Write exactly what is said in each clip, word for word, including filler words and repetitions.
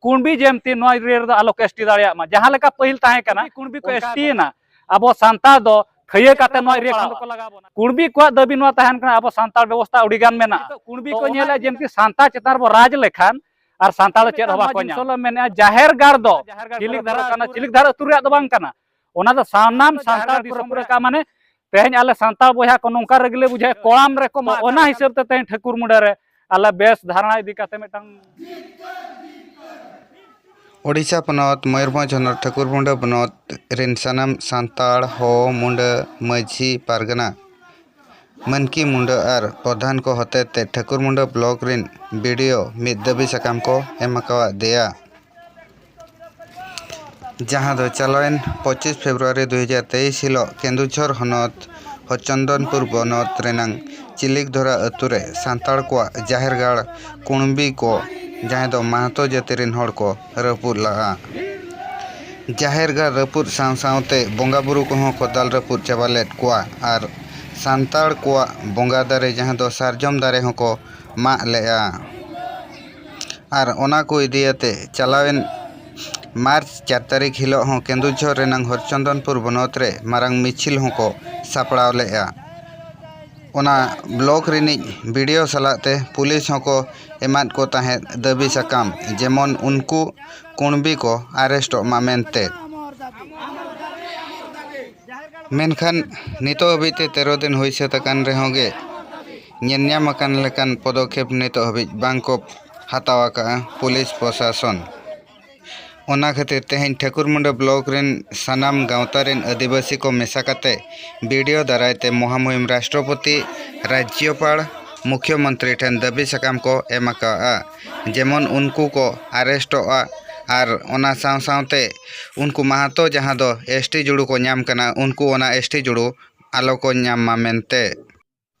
ᱠᱩᱬᱵᱤ ᱡᱮᱢᱛᱤ ᱱᱚᱣᱟ ᱮᱨᱤᱭᱟ ᱨᱮᱫᱚ ᱟᱞᱚ ᱠᱚ ᱮᱥᱴᱤ ᱫᱟᱲᱮᱭᱟᱜ ᱢᱟ᱾ ᱡᱟᱦᱟᱸ ᱞᱮᱠᱟ ᱯᱟᱹᱦᱤᱞ ᱛᱟᱦᱮᱸ ᱠᱟᱱᱟ, ᱠᱩᱬᱵᱤ ᱠᱚ ᱮᱥᱴᱤᱭᱮᱱᱟ, ᱟᱵᱚ ᱥᱟᱱᱛᱟᱲ ᱫᱚ ᱠᱷᱟᱹᱭᱟᱹ ᱠᱟᱛᱮ ᱱᱚᱣᱟ ᱮᱨᱤᱭᱟ ᱠᱷᱚᱱ ᱫᱚᱠᱚ ᱞᱟᱜᱟᱣ ᱵᱚᱱᱟ᱾ ᱠᱩᱬᱵᱤ ᱠᱚᱣᱟᱜ ᱫᱟᱹᱵᱤ ᱱᱚᱣᱟ ᱛᱟᱦᱮᱱ ᱠᱟᱱᱟ, ᱟᱵᱚ ᱥᱟᱱᱛᱟᱲ ᱵᱮᱵᱚᱥᱛᱷᱟ ᱟᱹᱰᱤ ᱜᱟᱱ ᱢᱮᱱᱟᱜᱼᱟ᱾ ᱠᱩᱬᱵᱤ ᱠᱚ ᱧᱮᱞᱟ ᱡᱮᱢᱛᱤ ᱥᱟᱱᱛᱟᱲ ᱪᱮᱛᱟᱱ ᱨᱮᱵᱚ ᱨᱟᱡᱽ ᱞᱮᱠᱷᱟᱱ, ᱟᱨ ᱥᱟᱱᱛᱟᱲ ᱫᱚ ᱪᱮᱫ ᱦᱚᱸ ᱵᱟᱠᱚ ᱧᱟᱢᱟ᱾ ᱢᱮᱱᱮᱜᱼᱟ, ᱡᱟᱦᱮᱨ ᱜᱟᱲ ᱫᱚ ᱪᱤᱞᱤᱠ ᱫᱷᱟᱨᱟ ᱠᱟᱱᱟ, ᱪᱤᱞᱤᱠ ᱫᱷᱟᱨᱟ ᱟᱹᱛᱩ ᱨᱮᱭᱟᱜ ᱫᱚ ᱵᱟᱝ ᱠᱟᱱᱟ᱾ ᱚᱱᱟ ᱫᱚ ᱥᱟᱱᱟᱢ ᱥᱟᱱᱛᱟᱲ ᱫᱤᱥᱚᱢ ᱨᱮ ᱠᱟ-, ᱢᱟᱱᱮ ᱛᱮᱦᱮᱧ ᱟᱞᱮ ᱥᱟᱱᱛᱟᱲ ᱵᱚᱭᱦᱟ ᱠᱚ ᱱᱚᱝᱠᱟ ᱨᱟᱹᱜᱤ ᱞᱮ ᱵᱩᱡᱷᱟᱹᱣᱮᱫ, ᱠᱚᱲᱟᱢ ᱨᱮᱠᱚ ᱢᱟᱜ ᱠᱟᱱᱟ᱾ ᱚᱱᱟ ᱦᱤᱥᱟᱹᱵ ᱛᱮ ᱛᱮᱦᱮᱧ ᱴᱷᱟᱹᱠᱩᱨ ᱢᱩᱸᱰᱟᱹ ᱨᱮ ᱟᱞᱮ ᱵᱮᱥ ᱫᱷᱟᱨᱱᱟ ᱤᱫᱤ ᱠᱟᱛᱮ ᱢᱤᱫᱴᱟᱝ᱾ ᱳᱰᱤᱥᱟ ᱯᱚᱱᱚᱛ ᱢᱚᱭᱩᱨᱵᱷᱚᱸᱡᱽ ᱦᱚᱱᱚᱛ ᱴᱷᱟᱹᱠᱩᱨ ᱢᱩᱸᱰᱟᱹ ᱵᱚᱱᱚᱛ ᱨᱤᱱ ᱥᱟᱱᱟᱢ ᱥᱟᱱᱛᱟᱲ, ᱦᱳ, ᱢᱩᱸᱰᱟᱹ, ᱢᱟᱹᱡᱷᱤ ᱯᱟᱨᱜᱟᱱᱟ, ᱢᱟᱹᱱᱠᱤ ᱢᱩᱸᱰᱟᱹ ᱟᱨ ᱯᱨᱚᱫᱷᱟᱱ ᱠᱚ ᱦᱚᱛᱮᱛᱮ ᱴᱷᱟᱹᱠᱩᱨ ᱢᱩᱸᱰᱟᱹ ᱵᱞᱚᱠ ᱨᱤᱱ ᱵᱤ ᱰᱤ ᱳ ᱢᱤᱫ ᱫᱟᱹᱵᱤ ᱥᱟᱠᱟᱢ ᱠᱚ ᱮᱢ ᱟᱠᱟᱣᱟᱫ ᱫᱮᱭᱟ, ᱡᱟᱦᱟᱸ ᱫᱚ ᱪᱟᱞᱟᱣᱮᱱ ᱯᱚᱸᱪᱤᱥ ᱯᱷᱮᱵᱽᱨᱩᱣᱟᱨᱤ ᱫᱩ ᱦᱟᱡᱟᱨ ᱛᱮᱭᱤᱥ ᱦᱤᱞᱳᱜ ᱠᱮᱱᱫᱩᱡᱷᱚᱨ ᱦᱚᱱᱚᱛ ᱦᱚᱨᱪᱚᱱᱫᱚᱱᱯᱩᱨ ᱵᱚᱱᱚᱛ ᱨᱮᱱᱟᱝ ᱪᱤᱞᱤᱠ ᱫᱷᱚᱨᱟ ᱟᱹᱛᱩ ᱨᱮ ᱥᱟᱱᱛᱟᱲ ᱠᱚᱣᱟᱜ ᱡᱟᱦᱮᱨ ᱜᱟᱲ ᱠᱩᱬᱵᱤ ᱠᱚ, ᱡᱟᱦᱟᱸᱭ ᱫᱚ ᱢᱟᱦᱟᱛᱚ ᱡᱟᱹᱛᱤ ᱨᱮᱱ ᱦᱚᱲ ᱠᱚ ᱨᱟᱹᱯᱩᱫ ᱞᱟᱜᱼᱟ᱾ ᱡᱟᱦᱮᱨ ᱜᱟᱲ ᱨᱟᱹᱯᱩᱫ ᱥᱟᱶ ᱥᱟᱶᱛᱮ ᱵᱚᱸᱜᱟ ᱵᱩᱨᱩ ᱠᱚᱦᱚᱸ ᱠᱚ ᱫᱟᱞ ᱨᱟᱹᱯᱩᱫ ᱪᱟᱵᱟ ᱞᱮᱫ ᱠᱚᱣᱟ ᱟᱨ ᱥᱟᱱᱛᱟᱲ ᱠᱚᱣᱟᱜ ᱵᱚᱸᱜᱟ ᱫᱟᱨᱮ, ᱡᱟᱦᱟᱸ ᱫᱚ ᱥᱟᱨᱡᱚᱢ ᱫᱟᱨᱮ, ᱦᱚᱸᱠᱚ ᱢᱟᱜ ᱞᱮᱜᱼᱟ᱾ ᱟᱨ ᱚᱱᱟ ᱠᱚ ᱤᱫᱤᱭᱟᱛᱮ ᱪᱟᱞᱟᱣᱮᱱ ᱢᱟᱨᱪ ᱪᱟᱨ ᱛᱟᱹᱨᱤᱠᱷ ᱦᱤᱞᱳᱜ ᱦᱚᱸ ᱠᱮᱱᱫᱩᱡᱷᱚᱨ ᱨᱮᱱᱟᱝ ᱦᱚᱨᱪᱚᱱᱫᱚᱱᱯᱩᱨ ᱵᱚᱱᱚᱛ ᱨᱮ ᱢᱟᱨᱟᱝ ᱢᱤᱪᱷᱤᱞ ᱦᱚᱸᱠᱚ ᱥᱟᱯᱲᱟᱣ ᱞᱮᱜᱼᱟ᱾ ᱚᱱᱟ ᱵᱞᱚᱠ ᱨᱤᱱᱤᱡ ᱵᱤ ᱰᱤ ᱳ ᱥᱟᱞᱟᱜ ᱛᱮ ᱯᱩᱞᱤᱥ ᱦᱚᱸᱠᱚ ᱮᱢᱟᱫ ᱠᱚ ᱛᱟᱦᱮᱸᱫ ᱫᱟᱹᱵᱤ ᱥᱟᱠᱟᱢ, ᱡᱮᱢᱚᱱ ᱩᱱᱠᱩ ᱠᱩᱬᱵᱤ ᱠᱚ ᱟᱨᱮᱥᱴᱚᱜ ᱢᱟ ᱢᱮᱱᱛᱮ᱾ ᱢᱮᱱᱠᱷᱟᱱ ᱱᱤᱛᱚᱜ ᱦᱟᱹᱵᱤᱡ ᱛᱮ ᱛᱮᱨᱚ ᱫᱤᱱ ᱦᱩᱭ ᱥᱟᱹᱛ ᱟᱠᱟᱱ ᱨᱮᱦᱚᱸ ᱜᱮ ᱧᱮᱞ ᱧᱟᱢ ᱟᱠᱟᱱ ᱞᱮᱠᱟᱱ ᱯᱚᱫᱚᱠᱷᱮᱯ ᱱᱤᱛᱚᱜ ᱦᱟᱹᱵᱤᱡ ᱵᱟᱝ ᱠᱚ ᱦᱟᱛᱟᱣ ᱟᱠᱟᱫᱼᱟ ᱯᱩᱞᱤᱥ ᱯᱨᱚᱥᱟᱥᱚᱱ᱾ ᱚᱱᱟ ᱠᱷᱟᱹᱛᱤᱨ ᱛᱮᱦᱮᱧ ᱴᱷᱟᱹᱠᱩᱨ ᱢᱩᱸᱰᱟᱹ ᱵᱞᱚᱠ ᱨᱮᱱ ᱥᱟᱱᱟᱢ ᱜᱟᱶᱛᱟ ᱨᱮᱱ ᱟᱹᱫᱤᱵᱟᱹᱥᱤ ᱠᱚ ᱢᱮᱥᱟ ᱠᱟᱛᱮ ᱵᱤ ᱰᱤ ᱳ ᱫᱟᱨᱟᱭ ᱛᱮ ᱢᱚᱦᱟᱢᱩᱦᱤᱢ ᱨᱟᱥᱴᱨᱚᱯᱚᱛᱤ, ᱨᱟᱡᱽᱡᱚᱯᱟᱲ, ᱢᱩᱠᱷᱭᱚᱢᱚᱱᱛᱨᱤ ᱴᱷᱮᱱ ᱫᱟᱹᱵᱤ ᱥᱟᱠᱟᱢ ᱠᱚ ᱮᱢ ᱟᱠᱟᱫᱼᱟ, ᱡᱮᱢᱚᱱ ᱩᱱᱠᱩ ᱠᱚ ᱟᱨᱮᱥᱴᱚᱜᱼᱟ ᱟᱨ ᱚᱱᱟ ᱥᱟᱶ ᱥᱟᱶᱛᱮ ᱩᱱᱠᱩ ᱢᱟᱦᱟᱛᱚ ᱡᱟᱦᱟᱸ ᱫᱚ ᱮᱥ ᱴᱤ ᱡᱩᱲᱩ ᱠᱚ ᱧᱟᱢ ᱠᱟᱱᱟ, ᱩᱱᱠᱩ ᱚᱱᱟ ᱮᱥ ᱴᱤ ᱡᱩᱲᱩ ᱟᱞᱚ ᱠᱚ ᱧᱟᱢ ᱢᱟ ᱢᱮᱱᱛᱮ᱾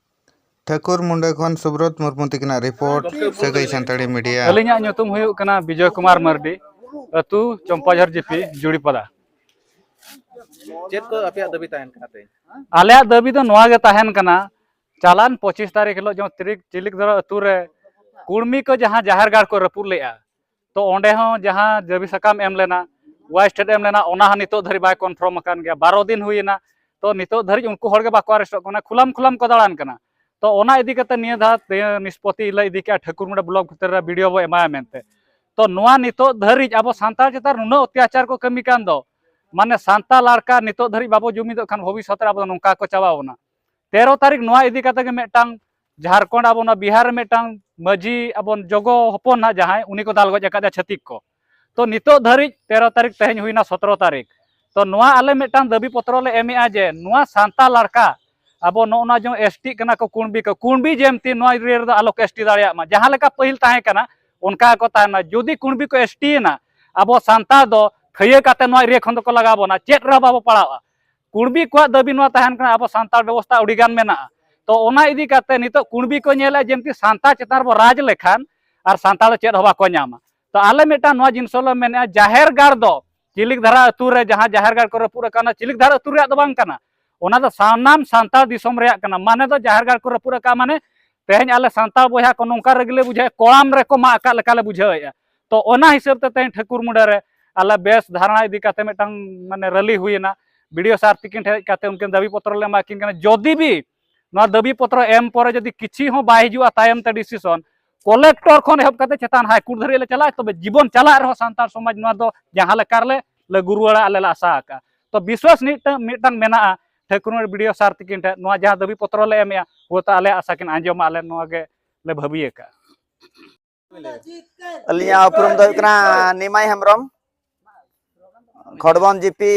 ᱴᱷᱟᱹᱠᱩᱨ ᱢᱩᱸᱰᱟᱹ ᱠᱷᱚᱱ ᱥᱩᱵᱨᱚᱛ ᱢᱩᱨᱢᱩ ᱛᱤᱠᱤᱱᱟᱜ ᱨᱤᱯᱳᱨᱴ, ᱥᱟᱹᱜᱟᱹᱭ ᱥᱟᱱᱛᱟᱲᱤ ᱢᱤᱰᱤᱭᱟ᱾ ᱟᱹᱞᱤᱧᱟᱜ ᱧᱩᱛᱩᱢ ᱦᱩᱭᱩᱜ ᱠᱟᱱᱟ ᱵᱤᱡᱚᱭ ᱠᱩᱢᱟᱨ ᱢᱟᱨᱰᱤ, ᱟᱹᱛᱩ ᱪᱚᱢᱯᱟᱡᱷᱚᱨ ᱡᱤᱯᱤ, ᱡᱩᱲᱤᱯᱟᱫᱟ᱾ ᱪᱮᱫ ᱠᱚ ᱟᱯᱮᱭᱟᱜ ᱫᱟᱹᱵᱤ ᱛᱟᱦᱮᱱ ᱠᱟᱱᱟ ᱛᱮᱦᱮᱧ? ᱟᱞᱮᱭᱟᱜ ᱫᱟᱹᱵᱤ ᱫᱚ ᱱᱚᱣᱟ ᱜᱮ ᱛᱟᱦᱮᱱ ᱠᱟᱱᱟ, ᱪᱟᱞᱟᱱ ᱯᱚᱸᱪᱤᱥ ᱛᱟᱹᱨᱤᱠᱷ ᱦᱤᱞᱳᱜ ᱡᱮᱢᱚᱱ ᱛᱤᱨᱤᱠ-, ᱪᱤᱞᱤᱠ ᱫᱷᱚᱨᱚ ᱟᱹᱛᱩ ᱨᱮ ᱠᱩᱲᱢᱤ ᱠᱚ ᱡᱟᱦᱟᱸ ᱡᱟᱦᱮᱨ ᱜᱟᱲ ᱠᱚ ᱨᱟᱹᱯᱩᱫ ᱞᱮᱜᱼᱟ, ᱛᱚ ᱚᱸᱰᱮ ᱦᱚᱸ ᱡᱟᱦᱟᱸ ᱫᱟᱹᱵᱤ ᱥᱟᱠᱟᱢ ᱮᱢ ᱞᱮᱱᱟ, ᱣᱟᱭᱤᱥ ᱴᱮᱴ ᱮᱢ ᱞᱮᱱᱟ, ᱚᱱᱟ ᱦᱚᱸ ᱱᱤᱛᱚᱜ ᱫᱷᱟᱹᱨᱤᱡ ᱵᱟᱭ ᱠᱚᱱᱯᱷᱟᱨᱢ ᱟᱠᱟᱱ ᱜᱮᱭᱟ᱾ ᱵᱟᱨᱚ ᱫᱤᱱ ᱦᱩᱭᱮᱱᱟ, ᱛᱚ ᱱᱤᱛᱚᱜ ᱫᱷᱟᱹᱨᱤᱡ ᱩᱱᱠᱩ ᱦᱚᱲ ᱜᱮ ᱵᱟᱠᱚ ᱟᱨᱮᱥᱴᱚᱜ ᱠᱟᱱᱟ, ᱠᱷᱩᱞᱟᱢ ᱠᱷᱩᱞᱟᱢ ᱠᱚ ᱫᱟᱬᱟᱱ ᱠᱟᱱᱟ᱾ ᱛᱚ ᱚᱱᱟ ᱤᱫᱤ ᱠᱟᱛᱮ ᱱᱤᱭᱟᱹ ᱫᱷᱟᱣ ᱛᱮ ᱱᱤᱥᱯᱚᱛᱤ ᱞᱮ ᱤᱫᱤ ᱠᱮᱜᱼᱟ, ᱴᱷᱟᱹᱠᱩᱨ ᱢᱩᱸᱰᱟ ᱵᱞᱚᱠ ᱵᱷᱤᱛᱤᱨ ᱨᱮ ᱵᱤ ᱰᱤ ᱳ ᱵᱚ ᱮᱢᱟᱭᱟ ᱢᱮᱱᱛᱮ᱾ ᱛᱚ ᱱᱚᱣᱟ ᱱᱤᱛᱚᱜ ᱫᱷᱟᱹᱨᱤᱡ ᱟᱵᱚ ᱥᱟᱱᱛᱟᱲ ᱪᱮᱛᱟᱱ ᱱᱩᱱᱟᱹᱜ ᱚᱛᱛᱟᱪᱟᱨ ᱠᱚ ᱠᱟᱹᱢᱤ ᱠᱟᱱ ᱫᱚ, ᱢᱟᱱᱮ ᱥᱟᱱᱛᱟᱲ ᱞᱟᱲᱠᱟ ᱱᱤᱛᱚᱜ ᱫᱷᱟᱹᱨᱤᱡ ᱵᱟᱵᱚ ᱡᱩᱢᱤᱫᱚᱜ ᱠᱷᱟᱱ ᱵᱷᱚᱵᱤᱥᱥᱚᱛ ᱨᱮ ᱟᱵᱚ ᱫᱚ ᱱᱚᱝᱠᱟ ᱠᱚ ᱪᱟᱵᱟ ᱵᱚᱱᱟ᱾ ᱛᱮᱨᱚ ᱛᱟᱹᱨᱤᱠᱷ ᱱᱚᱣᱟ ᱤᱫᱤ ᱠᱟᱛᱮ ᱜᱮ ᱢᱤᱫᱴᱟᱝ ᱡᱷᱟᱲᱠᱷᱚᱸᱰ ᱟᱵᱚ ᱱᱚᱣᱟ ᱵᱤᱦᱟᱨ ᱨᱮ ᱢᱤᱫᱴᱟᱝ ᱢᱟᱹᱡᱷᱤ ᱟᱵᱚ ᱡᱚᱜᱚ ᱦᱚᱯᱚᱱ ᱱᱟᱦᱟᱜ ᱡᱟᱦᱟᱸᱭ, ᱩᱱᱤ ᱠᱚ ᱫᱟᱞ ᱜᱚᱡ ᱟᱠᱟᱫᱟ ᱪᱷᱟᱹᱛᱤᱠ ᱠᱚ᱾ ᱛᱚ ᱱᱤᱛᱚᱜ ᱫᱷᱟᱹᱨᱤᱡ ᱛᱮᱨᱚ ᱛᱟᱹᱨᱤᱠᱷ, ᱛᱮᱦᱮᱧ ᱦᱩᱭᱱᱟ ᱥᱚᱛᱨᱚ ᱛᱟᱹᱨᱤᱠᱷ᱾ ᱛᱚ ᱱᱚᱣᱟ ᱟᱞᱮ ᱢᱤᱫᱴᱟᱝ ᱫᱟᱹᱵᱤ ᱯᱚᱛᱨᱚ ᱞᱮ ᱮᱢᱮᱜᱼᱟ ᱡᱮ ᱱᱚᱣᱟ ᱥᱟᱱᱛᱟᱲ ᱞᱟᱲᱠᱟ ᱟᱵᱚ ᱱᱚᱜᱼᱚ ᱱᱚᱣᱟ ᱡᱮᱢᱚᱱ ᱮᱥ ᱴᱤᱜ ᱠᱟᱱᱟ ᱠᱚ ᱠᱩᱬᱵᱤ ᱠᱚ, ᱠᱩᱬᱵᱤ ᱡᱮᱢᱛᱤ ᱱᱚᱣᱟ ᱮᱨᱤᱭᱟ ᱨᱮᱫᱚ ᱟᱞᱚ ᱠᱚ ᱮᱥ ᱴᱤ ᱫᱟᱲᱮᱭᱟᱜ ᱢᱟ, ᱡᱟᱦᱟᱸ ᱞᱮᱠᱟ ᱯᱟᱹᱦᱤᱞ ᱛᱟᱦᱮᱸ ᱠᱟᱱᱟ ᱚᱱᱠᱟ ᱜᱮᱠᱚ ᱛᱟᱦᱮᱱ ᱢᱟ᱾ ᱡᱩᱫᱤ ᱠᱩᱬᱵᱤ ᱠᱚ ᱮᱥ ᱴᱤ ᱮᱱᱟ, ᱟᱵᱚ ᱥᱟᱱᱛᱟᱲ ᱫᱚ ᱛᱷᱟᱹᱭᱟᱹ ᱠᱟᱛᱮ ᱱᱚᱣᱟ ᱮᱨᱤᱭᱟ ᱠᱷᱚᱱ ᱫᱚᱠᱚ ᱞᱟᱜᱟᱣ ᱵᱚᱱᱟ, ᱪᱮᱫ ᱨᱮᱦᱚᱸ ᱵᱟᱵᱚ ᱯᱟᱲᱟᱣᱼᱟ᱾ ᱠᱩᱬᱵᱤ ᱠᱚᱣᱟᱜ ᱫᱟᱹᱵᱤ ᱱᱚᱣᱟ ᱛᱟᱦᱮᱱ ᱠᱟᱱᱟ, ᱟᱵᱚ ᱥᱟᱱᱛᱟᱲ ᱵᱮᱵᱚᱥᱛᱷᱟ ᱟᱹᱰᱤ ᱜᱟᱱ ᱢᱮᱱᱟᱜᱼᱟ᱾ ᱛᱚ ᱚᱱᱟ ᱤᱫᱤ ᱠᱟᱛᱮ ᱱᱤᱛᱚᱜ ᱠᱩᱬᱵᱤ ᱠᱚ ᱧᱮᱞᱮᱫᱼᱟ ᱡᱮᱢᱛᱤ ᱥᱟᱱᱛᱟᱲ ᱪᱮᱛᱟᱱ ᱨᱮᱵᱚ ᱨᱟᱡᱽ ᱞᱮᱠᱷᱟᱱ ᱟᱨ ᱥᱟᱱᱛᱟᱲ ᱫᱚ ᱪᱮᱫ ᱦᱚᱸ ᱵᱟᱠᱚ ᱧᱟᱢᱟ᱾ ᱛᱚ ᱟᱞᱮ ᱢᱤᱫᱴᱟᱝ ᱱᱚᱣᱟ ᱡᱤᱱᱤᱥ ᱞᱮ ᱢᱮᱱᱮᱫᱼᱟ, ᱡᱟᱦᱮᱨ ᱜᱟᱲ ᱫᱚ ᱪᱤᱞᱤᱠ ᱫᱷᱟᱨᱟ ᱟᱹᱛᱩ ᱨᱮ ᱡᱟᱦᱟᱸ ᱡᱟᱦᱮᱨ ᱜᱟᱲ ᱠᱚ ᱨᱟᱹᱯᱩᱫ ᱟᱠᱟᱱᱟ, ᱪᱤᱞᱤᱠ ᱫᱷᱟᱨᱟ ᱟᱹᱛᱩ ᱨᱮᱭᱟᱜ ᱫᱚ ᱵᱟᱝ ᱠᱟᱱᱟ, ᱚᱱᱟ ᱫᱚ ᱥᱟᱱᱟᱢ ᱥᱟᱱᱛᱟᱲ ᱫᱤᱥᱚᱢ ᱨᱮᱭᱟᱜ ᱠᱟᱱᱟ᱾ ᱢᱟᱱᱮ ᱫᱚ ᱡᱟᱦᱮᱨ ᱜᱟᱲ ᱠᱚ ᱨᱟᱹᱯᱩᱫ ᱟᱠᱟᱫ ᱢᱟᱱᱮ ᱛᱮᱦᱮᱧ ᱟᱞᱮ ᱥᱟᱱᱛᱟᱲ ᱵᱚᱭᱦᱟ ᱠᱚ ᱱᱚᱝᱠᱟ ᱨᱮᱜᱮ ᱞᱮ ᱵᱩᱡᱷᱟᱹᱣᱮᱫᱼᱟ, ᱠᱚᱲᱟᱢ ᱨᱮᱠᱚ ᱢᱟᱜ ᱟᱠᱟᱫ ᱞᱮᱠᱟ ᱞᱮ ᱵᱩᱡᱷᱟᱹᱣᱮᱫᱼᱟ᱾ ᱛᱚ ᱚᱱᱟ ᱦᱤᱥᱟᱹᱵ ᱛᱮ ᱛᱮᱦᱮᱧ ᱴᱷᱟᱹᱠᱩᱨ ᱢᱩᱸᱰᱟ ᱨᱮ ᱟᱞᱮ ᱵᱮᱥ ᱫᱷᱟᱨᱱᱟ ᱤᱫᱤ ᱠᱟᱛᱮ ᱢᱤᱫᱴᱟᱝ ᱢᱟᱱᱮ ᱨᱮᱞᱤ ᱦᱩᱭᱮᱱᱟ᱾ ᱵᱤ ᱰᱤ ᱳ ᱥᱟᱨ ᱛᱤᱠᱤᱱ ᱴᱷᱮᱱ ᱦᱮᱡ ᱠᱟᱛᱮ ᱩᱱᱠᱤᱱ ᱫᱟᱹᱵᱤ ᱯᱚᱛᱨᱚ ᱞᱮ ᱮᱢᱟ ᱠᱤᱱ ᱠᱟᱱᱟ᱾ ᱡᱩᱫᱤ ᱵᱤ ᱱᱚᱣᱟ ᱫᱟᱹᱵᱤ ᱯᱚᱛᱨᱚ ᱮᱢ ᱯᱚᱨᱮ ᱡᱩᱫᱤ ᱠᱤᱪᱷᱤ ᱦᱚᱸ ᱵᱟᱭ ᱦᱤᱡᱩᱜᱼᱟ ᱛᱟᱭᱚᱢ ᱛᱮ ᱰᱤᱥᱤᱥᱚᱱ, ᱠᱚᱞᱮᱠᱴᱚᱨ ᱠᱷᱚᱱ ᱮᱦᱚᱵ ᱠᱟᱛᱮ ᱪᱮᱛᱟᱱ ᱦᱟᱭ ᱠᱳᱨᱴ ᱫᱷᱟᱹᱨᱤᱡ ᱞᱮ ᱪᱟᱞᱟᱜᱼᱟ, ᱛᱚᱵᱮ ᱡᱤᱵᱚᱱ ᱪᱟᱞᱟᱜ ᱨᱮᱦᱚᱸ ᱥᱟᱱᱛᱟᱲ ᱥᱚᱢᱟᱡᱽ ᱱᱚᱣᱟ ᱫᱚ ᱡᱟᱦᱟᱸ ᱞᱮᱠᱟ ᱨᱮᱞᱮ ᱞᱟᱹᱜᱩ ᱨᱩᱣᱟᱹᱲᱟ ᱟᱞᱮ ᱞᱮ ᱟᱥᱟ ᱟᱠᱟᱫᱼᱟ᱾ ᱛᱚ ᱵᱤᱥᱣᱟᱥ ᱢᱤᱫᱴᱟᱝ, ᱢᱤᱫᱴᱟᱝ ᱢᱮᱱᱟᱜᱼᱟ ᱴᱷᱟᱹᱠᱩᱨ ᱢᱩᱸᱰᱟ ᱵᱤ ᱰᱤ ᱳ ᱥᱟᱨ ᱛᱤᱠᱤᱱ ᱴᱷᱮᱱ, ᱱᱚᱣᱟ ᱡᱟᱦᱟᱸ ᱫᱟᱹᱵᱤ ᱯᱚᱛᱨᱚ ᱞᱮ ᱮᱢᱮᱜᱼᱟ, ᱦᱩᱭᱛᱚ ᱟᱞᱮᱭᱟᱜ ᱟᱥᱟ ᱠᱤᱱ ᱟᱸᱡᱚᱢᱟ, ᱟᱞᱮ ᱱᱚᱣᱟ ᱜᱮ ᱞᱮ ᱵᱷᱟᱹᱵᱤ ᱟᱠᱟᱫᱼᱟ᱾ ᱟᱹᱞᱤᱧᱟᱜ ᱩᱯᱨᱩᱢ ᱫᱚ ᱦᱩᱭᱩᱜ ᱠᱟᱱᱟ ᱱᱤᱢᱟᱭ ᱦᱮᱢᱵᱨᱚᱢ, ᱠᱷᱚᱲᱵᱚᱱ ᱡᱤᱯᱤ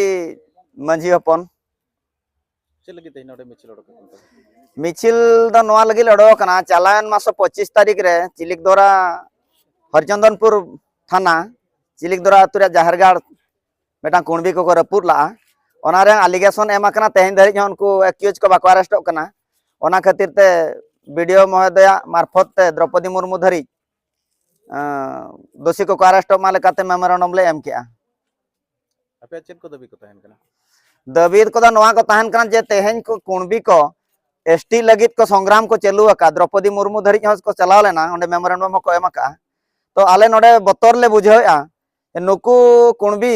ᱢᱟᱹᱡᱷᱤ ᱦᱚᱯᱚᱱ᱾ ᱪᱮᱫ ᱞᱟᱹᱜᱤᱫ ᱛᱮ ᱱᱚᱰᱮ ᱢᱤᱪᱷᱤᱞ ᱚᱰᱚᱠ ᱟᱠᱟᱱ ᱛᱟᱵᱚᱱᱟ? ᱢᱤᱪᱷᱤᱞ ᱫᱚ ᱱᱚᱣᱟ ᱞᱟᱹᱜᱤᱫ ᱞᱮ ᱚᱰᱚᱠ ᱟᱠᱟᱱᱟ, ᱪᱟᱞᱟᱣᱮᱱ ᱢᱟᱥ ᱯᱚᱸᱪᱤᱥ ᱛᱟᱹᱨᱤᱠᱷ ᱨᱮ ᱪᱤᱞᱤᱠᱫᱚᱨᱟ ᱦᱚᱨᱤᱪᱚᱸᱫᱚᱱᱯᱩᱨ ᱛᱷᱟᱱᱟ, ᱪᱤᱞᱤᱠᱫᱚᱨᱟ ᱟᱹᱛᱩ ᱨᱮᱭᱟᱜ ᱡᱟᱦᱮᱨ ᱜᱟᱲ ᱢᱤᱫᱴᱟᱝ ᱠᱩᱬᱵᱤ ᱠᱚᱠᱚ ᱨᱟᱹᱯᱩᱫ ᱞᱟᱜᱼᱟ᱾ ᱚᱱᱟ ᱨᱮᱭᱟᱜ ᱟᱞᱤᱜᱮᱥᱚᱱ ᱮᱢ ᱟᱠᱟᱱᱟ, ᱛᱮᱦᱮᱧ ᱫᱷᱟᱹᱨᱤᱡ ᱦᱚᱸ ᱩᱱᱠᱩ ᱮᱠᱤᱭᱩᱡᱽ ᱠᱚ ᱵᱟᱠᱚ ᱟᱨᱮᱥᱴᱚᱜ ᱠᱟᱱᱟ᱾ ᱚᱱᱟ ᱠᱷᱟᱹᱛᱤᱨ ᱛᱮ ᱵᱤ ᱰᱤ ᱳ ᱢᱚᱦᱳᱫᱚᱭᱟ ᱢᱟᱨᱯᱷᱚᱛ ᱛᱮ ᱫᱨᱚᱯᱚᱫᱤ ᱢᱩᱨᱢᱩ ᱫᱷᱟᱹᱨᱤᱡ, ᱟᱸ, ᱫᱳᱥᱤ ᱠᱚᱠᱚ ᱟᱨᱮᱥᱴᱚᱜ ᱢᱟ ᱞᱮᱠᱟᱛᱮ ᱢᱮᱢᱳᱨᱮᱱᱰᱟᱢ ᱞᱮ ᱮᱢ ᱠᱮᱜᱼᱟ᱾ ᱟᱯᱮᱭᱟᱜ ᱪᱮᱫ ᱠᱚ ᱫᱟᱹᱵᱤ ᱠᱚ ᱛᱟᱦᱮᱱ ᱠᱟᱱᱟ? ᱫᱟᱹᱵᱤ ᱠᱚᱫᱚ ᱱᱚᱣᱟ ᱠᱚ ᱛᱟᱦᱮᱱ ᱠᱟᱱᱟ ᱡᱮ ᱛᱮᱦᱮᱧ ᱠᱚ ᱠᱩᱬᱵᱤ ᱠᱚ ᱮᱥ ᱴᱤ ᱞᱟᱹᱜᱤᱫ ᱠᱚ ᱥᱚᱝᱜᱨᱟᱢ ᱠᱚ ᱪᱟᱹᱞᱩ ᱟᱠᱟᱫ, ᱫᱨᱚᱯᱚᱫᱤ ᱢᱩᱨᱢᱩ ᱫᱷᱟᱹᱨᱤᱡ ᱦᱚᱸ ᱠᱚ ᱪᱟᱞᱟᱣ ᱞᱮᱱᱟ, ᱚᱸᱰᱮ ᱢᱮᱢᱳᱨᱮᱱᱰᱟᱢ ᱦᱚᱸᱠᱚ ᱮᱢ ᱟᱠᱟᱫᱼᱟ᱾ ᱛᱚ ᱟᱞᱮ ᱱᱚᱰᱮ ᱵᱚᱛᱚᱨ ᱞᱮ ᱵᱩᱡᱷᱟᱹᱣᱮᱫᱼᱟ ᱡᱮ ᱱᱩᱠᱩ ᱠᱩᱬᱵᱤ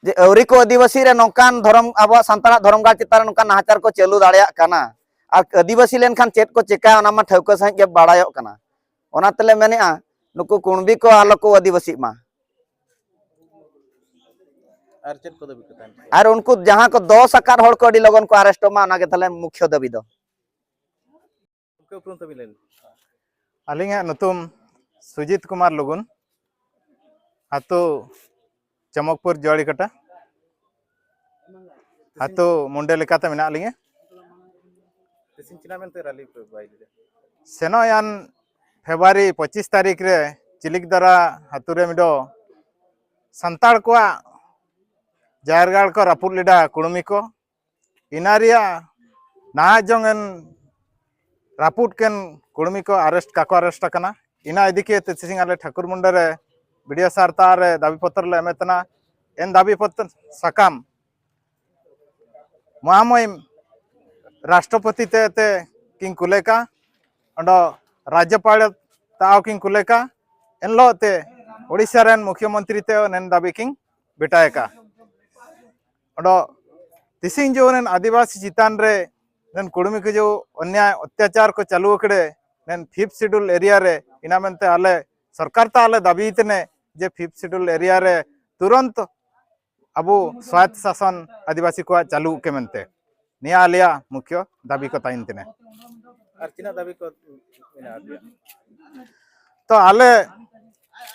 ᱡᱮ ᱟᱹᱣᱨᱤ ᱠᱚ ᱟᱹᱫᱤᱵᱟᱹᱥᱤ ᱨᱮ ᱱᱚᱝᱠᱟᱱ ᱫᱷᱚᱨᱚᱢ, ᱟᱵᱚᱣᱟᱜ ᱥᱟᱱᱛᱟᱲᱟᱜ ᱫᱷᱚᱨᱚᱢ ᱜᱟᱲ ᱪᱮᱛᱟᱱ ᱨᱮ ᱱᱚᱝᱠᱟᱱ ᱱᱟᱦᱟᱪᱟᱨ ᱠᱚ ᱪᱟᱹᱞᱩ ᱫᱟᱲᱮᱭᱟᱜ ᱠᱟᱱᱟ᱾ ᱟᱨ ᱟᱹᱫᱤᱵᱟᱹᱥᱤ ᱞᱮᱱᱠᱷᱟᱱ ᱪᱮᱫ ᱠᱚ ᱪᱮᱠᱟᱭᱟ, ᱚᱱᱟ ᱢᱟ ᱴᱷᱟᱹᱣᱠᱟᱹ ᱥᱟᱺᱦᱤᱡ ᱜᱮ ᱵᱟᱲᱟᱭᱚᱜ ᱠᱟᱱᱟ᱾ ᱚᱱᱟ ᱛᱮᱞᱮ ᱢᱮᱱᱮᱫᱼᱟ, ᱱᱩᱠᱩ ᱠᱩᱬᱵᱤ ᱠᱚ ᱟᱞᱚ ᱠᱚ ᱟᱹᱫᱤᱵᱟᱹᱥᱤᱜ ᱢᱟ᱾ ᱟᱨ ᱪᱮᱫ ᱠᱚ ᱫᱟᱹᱵᱤ ᱠᱚ ᱛᱟᱦᱮᱱ? ᱟᱨ ᱩᱱᱠᱩ ᱡᱟᱦᱟᱸ ᱠᱚ ᱫᱚᱥ ᱟᱠᱟᱫ ᱦᱚᱲ ᱠᱚ ᱟᱹᱰᱤ ᱞᱚᱜᱚᱱ ᱠᱚ ᱟᱨᱮᱥᱴᱚᱜ ᱢᱟ, ᱚᱱᱟ ᱜᱮ ᱛᱟᱦᱞᱮ ᱢᱩᱠᱷᱭᱚ ᱫᱟᱹᱵᱤ ᱫᱚ᱾ ᱜᱚᱢᱠᱮ, ᱩᱯᱨᱩᱢ ᱛᱟᱹᱵᱤᱱ ᱞᱟᱹᱭ ᱞᱮ᱾ ᱟᱹᱞᱤᱧᱟᱜ ᱧᱩᱛᱩᱢ ᱥᱩᱡᱤᱛ ᱠᱩᱢᱟᱨ ᱞᱩᱜᱩᱱ, ᱟᱹᱛᱩ ᱪᱚᱢᱚᱠᱯᱩᱨ ᱡᱩᱣᱟᱲᱤᱠᱟᱴᱟ, ᱟᱹᱛᱩ ᱢᱩᱱᱰᱮ ᱞᱮᱠᱟᱛᱮ ᱢᱮᱱᱟᱜ ᱞᱤᱧᱟᱹ᱾ ᱛᱤᱥᱤᱧ ᱪᱤᱱᱟ ᱢᱮᱱᱛᱮ ᱨᱟᱞᱤ ᱯᱮ ᱵᱟᱭ ᱞᱮᱫᱟ? ᱥᱮᱱᱚᱜ ᱭᱟᱱ ᱯᱷᱮᱵᱽᱨᱩᱣᱟᱨᱤ ᱯᱚᱸᱪᱤᱥ ᱛᱟᱹᱨᱤᱠᱷ ᱨᱮ ᱪᱤᱞᱤᱠᱫᱟᱨᱟ ᱟᱹᱛᱩ ᱨᱮ ᱢᱤᱫᱚ ᱥᱟᱱᱛᱟᱲ ᱠᱚᱣᱟᱜ ᱡᱟᱦᱮᱨ ᱜᱟᱲ ᱠᱚ ᱨᱟᱹᱯᱩᱫ ᱞᱮᱫᱟ ᱠᱩᱲᱢᱤ ᱠᱚ, ᱤᱱᱟ ᱨᱮᱭᱟᱜ ᱱᱟᱦᱟᱜ ᱡᱚᱝ ᱮᱱ ᱨᱟᱹᱯᱩᱫ ᱠᱮᱱ ᱠᱩᱲᱢᱤ ᱠᱚ ᱟᱨᱮᱥᱴ, ᱠᱟᱠᱚ ᱟᱨᱮᱥᱴ ᱟᱠᱟᱱᱟ᱾ ᱤᱱᱟ ᱤᱫᱤ ᱠᱟᱛᱮ ᱛᱮᱥᱤᱝ ᱟᱞᱮ ᱴᱷᱟᱹᱠᱩᱨ ᱢᱩᱱᱰᱟᱹ ᱨᱮ ᱵᱤᱰᱤᱭᱳ ᱥᱟᱨ ᱛᱟᱦᱟ ᱨᱮ ᱫᱟᱹᱵᱤ ᱯᱚᱛᱨᱚ ᱞᱮ ᱮᱢᱮᱫ ᱛᱟᱦᱮᱱᱟ᱾ ᱮᱱ ᱫᱟᱹᱵᱤ ᱯᱚᱛᱨᱚ ᱥᱟᱠᱟᱢ ᱢᱚᱦᱟᱢᱚᱭᱤᱢ ᱨᱟᱥᱴᱨᱚᱯᱚᱛᱤ ᱛᱮ ᱛᱮ ᱠᱤᱱ ᱠᱩᱞᱮᱠᱟ, ᱚᱸᱰᱮ ᱨᱟᱡᱽᱡᱚᱯᱟᱲ ᱛᱟᱣ ᱠᱤᱱ ᱠᱩᱞᱮᱠᱟ᱾ ᱮᱱᱞᱚᱜ ᱛᱮ ᱳᱰᱤᱥᱟ ᱨᱮᱱ ᱢᱩᱠᱷᱭᱚᱢᱚᱱᱛᱨᱤ ᱛᱮ ᱱᱮᱱ ᱫᱟᱹᱵᱤ ᱠᱤᱱ ᱵᱮᱴᱟᱭᱮᱠᱟ᱾ ᱚᱸᱰᱮ ᱛᱤᱥᱤᱝ ᱡᱩ ᱨᱮᱱ ᱟᱹᱫᱤᱵᱟᱹᱥᱤ ᱪᱮᱛᱟᱱ ᱨᱮ ᱱᱮᱱ ᱠᱩᱲᱢᱤ ᱠᱚ ᱡᱩ ᱚᱱᱱᱭᱟᱭ ᱚᱛᱛᱟᱪᱟᱨ ᱠᱚ ᱪᱟᱹᱞᱩ ᱟᱠᱟᱫᱮ ᱱᱮᱱ ᱯᱷᱤᱯᱛᱷ ᱥᱤᱰᱩᱞ ᱮᱨᱤᱭᱟ ᱨᱮ, ᱤᱱᱟ ᱢᱮᱱᱛᱮ ᱟᱞᱮ ᱥᱚᱨᱠᱟᱨ ᱛᱮ ᱟᱞᱮ ᱫᱟᱹᱵᱤ ᱛᱮᱱᱮ ᱡᱮ ᱯᱷᱤᱯᱛᱷ ᱥᱤᱰᱩᱞ ᱮᱨᱤᱭᱟ ᱨᱮ ᱛᱩᱨᱚᱱᱛ ᱟᱵᱚ ᱥᱣᱟᱭᱚᱛᱛᱚ ᱥᱟᱥᱚᱱ ᱟᱹᱫᱤᱵᱟᱹᱥᱤ ᱠᱚᱣᱟᱜ ᱪᱟᱹᱞᱩ ᱠᱮ ᱢᱮᱱᱛᱮ᱾ ᱱᱤᱭᱟᱹ ᱟᱞᱮᱭᱟᱜ ᱢᱩᱠᱷᱭᱚ ᱫᱟᱹᱵᱤ ᱠᱚ ᱛᱟᱦᱮᱱ ᱛᱤᱧᱟᱹ᱾ ᱟᱨ ᱛᱤᱱᱟᱹᱜ ᱫᱟᱹᱵᱤ ᱠᱚ ᱢᱮᱱᱟᱜ ᱟᱯᱮᱭᱟ? ᱛᱚ ᱟᱞᱮ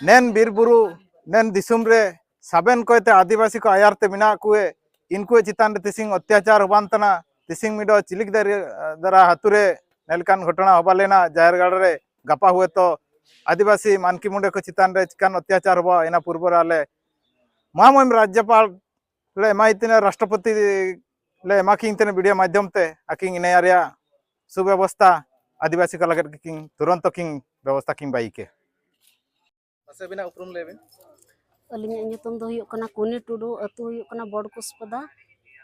ᱱᱮᱱ ᱵᱤᱨ ᱵᱩᱨᱩ, ᱱᱮᱱ ᱫᱤᱥᱚᱢ ᱨᱮ ᱥᱟᱵᱮᱱ ᱠᱚᱭᱛᱮ ᱟᱹᱫᱤᱵᱟᱹᱥᱤ ᱠᱚ ᱟᱭᱟᱨ ᱛᱮ ᱢᱮᱱᱟᱜ ᱠᱚᱣᱮ, ᱤᱱᱠᱩ ᱪᱮᱛᱟᱱ ᱨᱮ ᱛᱤᱥᱤᱝ ᱚᱛᱛᱟᱪᱟᱨ ᱦᱚᱵᱟᱱ ᱛᱟᱱᱟ, ᱛᱤᱥᱤᱝ ᱢᱤᱰᱚ ᱪᱤᱞᱤᱠ ᱫᱟᱨᱮ ᱫᱟᱨᱟ ᱟᱹᱛᱩ ᱨᱮ ᱱᱮᱞᱠᱟᱱ ᱜᱷᱚᱴᱚᱱᱟ ᱦᱚᱵᱟ ᱞᱮᱱᱟ ᱡᱟᱦᱮᱨ ᱜᱟᱲ ᱨᱮ᱾ ᱜᱟᱯᱟ ᱦᱩᱭᱛᱚ ᱟᱹᱫᱤᱵᱟᱹᱥᱤ ᱢᱟᱱᱠᱤ ᱢᱩᱸᱰᱮ ᱠᱚ ᱪᱮᱛᱟᱱ ᱨᱮ ᱪᱤᱠᱟᱱ ᱚᱛᱛᱟᱪᱟᱨ ᱦᱚᱵᱟ, ᱤᱱᱟ ᱯᱩᱨᱵᱚ ᱨᱮ ᱟᱞᱮ ᱢᱚᱦᱟᱢᱚᱭᱤᱢ ᱨᱟᱡᱽᱡᱚᱯᱟᱞ ᱞᱮ ᱮᱢᱟᱭ ᱛᱤᱱᱟᱹ ᱨᱟᱥᱴᱨᱚᱯᱚᱛᱤ ᱞᱮ ᱮᱢᱟ ᱠᱤᱱ ᱛᱤᱱᱟᱹ ᱵᱤᱰᱤᱭᱳ ᱢᱟᱫᱽᱫᱷᱚᱢ ᱛᱮ ᱟᱹᱠᱤᱱ ᱤᱱᱟᱹ ᱨᱮᱭᱟᱜ ᱥᱩᱵᱮᱵᱚᱥᱛᱷᱟ ᱟᱹᱫᱤᱵᱟᱹᱥᱤ ᱠᱚ ᱞᱟᱹᱜᱤᱫ ᱠᱤᱱ ᱛᱩᱨᱚᱱᱛᱚ ᱠᱤᱱ ᱵᱮᱵᱚᱥᱛᱷᱟ ᱠᱤᱱ ᱵᱟᱭ ᱠᱮ᱾ ᱢᱟᱥᱮ ᱟᱹᱵᱤᱱᱟᱜ ᱩᱯᱨᱩᱢ ᱞᱟᱹᱭ ᱵᱤᱱ᱾ ᱟᱹᱞᱤᱧᱟᱜ ᱧᱩᱛᱩᱢ ᱫᱚ ᱦᱩᱭᱩᱜ ᱠᱟᱱᱟ ᱠᱩᱱᱤ ᱴᱩᱰᱩ, ᱟᱹᱛᱩ ᱦᱩᱭᱩᱜ ᱠᱟᱱᱟ ᱵᱚᱲᱠᱩᱥᱯᱟᱫᱟ,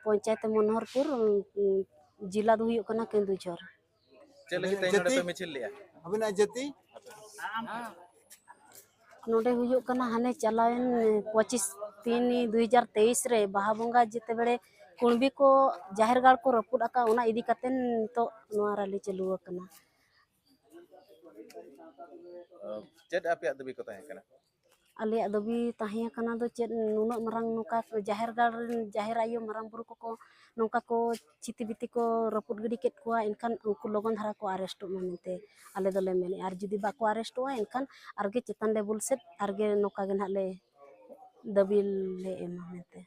ᱯᱚᱧᱪᱟᱭᱮᱛ ᱢᱚᱱᱳᱦᱚᱨᱯᱩᱨ, ᱩᱸ, ᱩᱸ, ᱡᱮᱞᱟ ᱫᱚ ᱦᱩᱭᱩᱜ ᱠᱟᱱᱟ ᱠᱮᱱᱫᱩᱡᱷᱚᱨ᱾ ᱪᱮᱫ ᱞᱟᱹᱜᱤᱫ ᱛᱮ ᱱᱚᱰᱮ ᱯᱮ ᱢᱤᱪᱷᱤᱞ ᱞᱮᱜᱼᱟ? ᱟᱹᱵᱤᱱᱟᱜ ᱡᱟᱹᱛᱤ? ᱱᱚᱰᱮ ᱦᱩᱭᱩᱜ ᱠᱟᱱᱟ, ᱦᱟᱱᱮ ᱪᱟᱞᱟᱣᱮᱱ ᱯᱚᱸᱪᱤᱥ ᱛᱤᱱ ᱫᱩᱭ ᱦᱟᱡᱟᱨ ᱛᱮᱭᱤᱥ ᱨᱮ ᱵᱟᱦᱟ ᱵᱚᱸᱜᱟ ᱡᱮᱛᱮ ᱵᱮᱲᱮ ᱠᱩᱬᱵᱤ ᱠᱚ ᱡᱟᱦᱮᱨ ᱜᱟᱲ ᱠᱚ ᱨᱟᱹᱯᱩᱫ ᱟᱠᱟᱫ, ᱚᱱᱟ ᱤᱫᱤ ᱠᱟᱛᱮ ᱱᱤᱛᱚᱜ ᱱᱚᱣᱟ ᱨᱟᱹᱞᱤ ᱪᱟᱹᱞᱩ ᱟᱠᱟᱱᱟ᱾ ᱪᱮᱫ ᱟᱯᱮᱭᱟᱜ ᱫᱟᱹᱵᱤ ᱠᱚ ᱛᱟᱦᱮᱸ ᱠᱟᱱᱟ? ᱟᱞᱮᱭᱟᱜ ᱫᱟᱹᱵᱤ ᱛᱟᱦᱮᱸ ᱠᱟᱱᱟ ᱫᱚ ᱪᱮᱫ, ᱱᱩᱱᱟᱹᱜ ᱢᱟᱨᱟᱝ ᱱᱚᱝᱠᱟ ᱡᱟᱦᱮᱨ ᱜᱟᱲ ᱨᱮᱱ ᱡᱟᱦᱮᱨ ᱟᱭᱳ ᱢᱟᱨᱟᱝ ᱵᱩᱨᱩ ᱠᱚᱠᱚ ᱱᱚᱝᱠᱟ ᱠᱚ ᱪᱷᱤᱛᱤ ᱵᱤᱛᱤ ᱠᱚ ᱨᱟᱹᱯᱩᱫ ᱜᱤᱰᱤ ᱠᱮᱫ ᱠᱚᱣᱟ, ᱮᱱᱠᱷᱟᱱ ᱩᱱᱠᱩ ᱞᱚᱜᱚᱱ ᱫᱷᱟᱨᱟ ᱠᱚ ᱟᱨᱮᱥᱴᱚᱜ ᱢᱟ ᱢᱮᱱᱛᱮ ᱟᱞᱮ ᱫᱚᱞᱮ ᱢᱮᱱᱮᱫᱼᱟ᱾ ᱟᱨ ᱡᱩᱫᱤ ᱵᱟᱠᱚ ᱟᱨᱮᱥᱴᱚᱜᱼᱟ, ᱮᱱᱠᱷᱟᱱ ᱟᱨᱜᱮ ᱪᱮᱛᱟᱱ ᱞᱮᱵᱩᱞ ᱥᱮᱫ ᱟᱨᱜᱮ ᱱᱚᱝᱠᱟ ᱜᱮ ᱱᱟᱦᱟᱜ ᱞᱮ ᱫᱟᱹᱵᱤ ᱞᱮ ᱮᱢᱟ ᱢᱮᱱᱛᱮ᱾